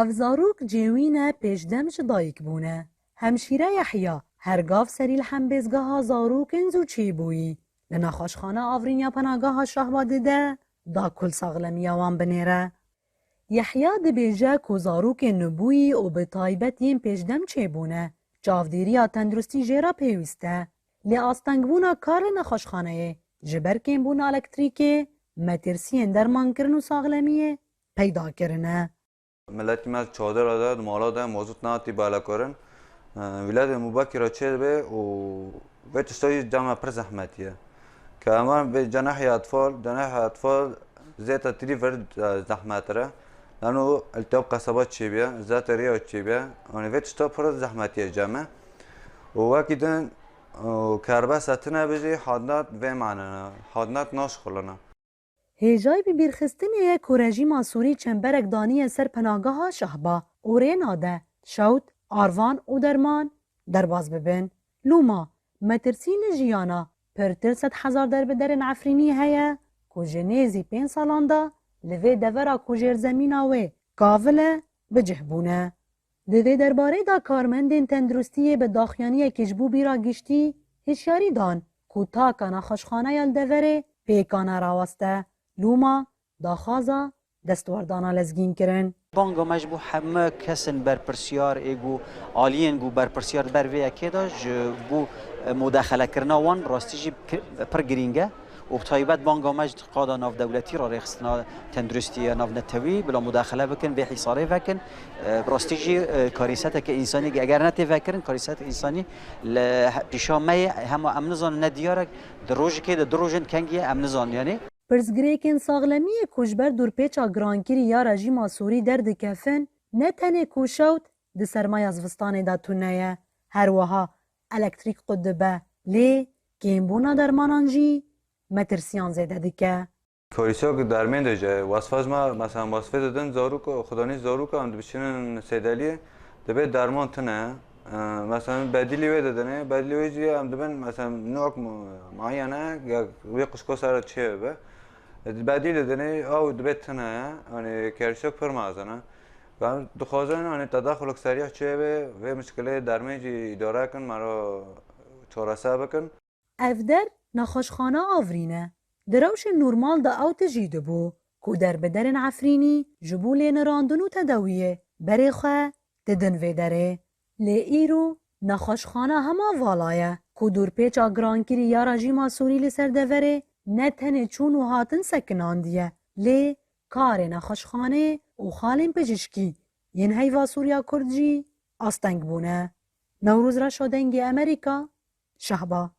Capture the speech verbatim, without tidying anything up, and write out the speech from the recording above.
Ev zarok cêwî ne pêşdem ji dayik bûne. Hemşîre Yehya her gav serî li hembêzgeha zarokên zû çêbûyî. Li nexweşxana Avrîn ya Penageha Şahba dide da ku li saxlemiya wan binêre. Yehya dibêje ku zarokên nûbûyî û bi taybet yên pêşdem çêbûne, çavdêriya tenduristî jê re pêwîst e. Lê astengbûna kar li nexweşxaneyê ji ber kêmbûna elektrîkê, metirsiyên dermankirin û saxlemiyê peyda kirine. Miletî me çadira de, di mala de, mozût nehatî belekirin. E, wîletê Mubakî re çêdibe û vê tişta jî cem me pir zehmetî ye. Ke ema vê cenehê etfal, cenehê etfal zêdetirî vir, e, zehmetir e. Lano iltihab qeseba çêbiye, zêdetirî ya çêbiye. Yanî vê tişta pir zehmetî ye cem me. Û wekî din, û kerbesa tine bijî, hadnat vê manene, hadnat naşixulina. Hêjayî bibîrxistinê ye ku rejîma Sûrî çemberek daniye ser penageha Şahba û rê nade şewt, arvan û derman derbas bibin. Lûma, metirsî li jiyana pirtir sed hezar derbiderên Efrînî heye ku ji nêzî pênc salan de li vê devera ku jêrzemîna wê kavil e, bi cih bûne. Di vê derbarê de karmendên tenduristiyê bi daxuyaniyekê ji bo bîra giştî hişyarî dan ku taka nexweşxaneya li deverê pêkane raweste. Lûma daxwaza destwerdana lezgîn kirin. Banga me ji bo hemû kesên berpirsiyar ê ku aliyên ku berpirsiyar ber vê yekê de ji bo, e, mudaxelekirina wan rastî jî ki-, pir girîng e. û bi taybet banga me ji qada navdewletî re rêxistina tenduristiya navnetewî bila mudaxele bikin, vê hîsarê vekin. E, bi rastî jî, e, karîseteke însanî, eger ne tê vekirin, karîsetek însanî li he-, pîşa me ye, hema em nizanin ne diyarek, di rojekê de du rojên kengî ye, em nizanin yanî. Pirsgirêkên saxlemiyê ku ji ber dûrpêça girankirî ya rejîma Sûrî derdikevin, ne tenê ku şewt di sermaya zivistanê de tune ye, her wiha elektrîk qut dibe, lê kêmbûna dermanan jî metirsiyan zêde dike. Karîsok dermên de jî, wesfa ji me, mesela wesfê didin zarok, xudanî zarok em dibişînin sêdeliyê, dibê derman tune. E, mesela bedîlî wê didinê, bedîlî wê jî em dibin, mesela nok mu-, muayene, ya wê qişko ser çê bibe. E, bedîlî didinê, ew dibê tune ye, yanî karîsok pir mezin e. Em dixwazin, yanî tedaxulek serîh çê be, vê mişkilê dermên jî îdare kin, me re çarese bikin. Ev der nexweşxana Avrîn e. Di rewşên normal de ew tijî dibû ku derbiderên Efrînî ji bo lênirandin û tedawiyê berê xwe didin vê derê. Lê îro nexweşxana hema vala ye ku dûrpêça girankirî ya rejîma Sûrî li ser deverê ne tenê çûn û hatin sekinandiye, lê karê nexweşxanê û xalên pijîşkî yên heyva Sûriya Kurd jî asteng bûne. Newroz Reşo, Dengê Amerîka, Şehba.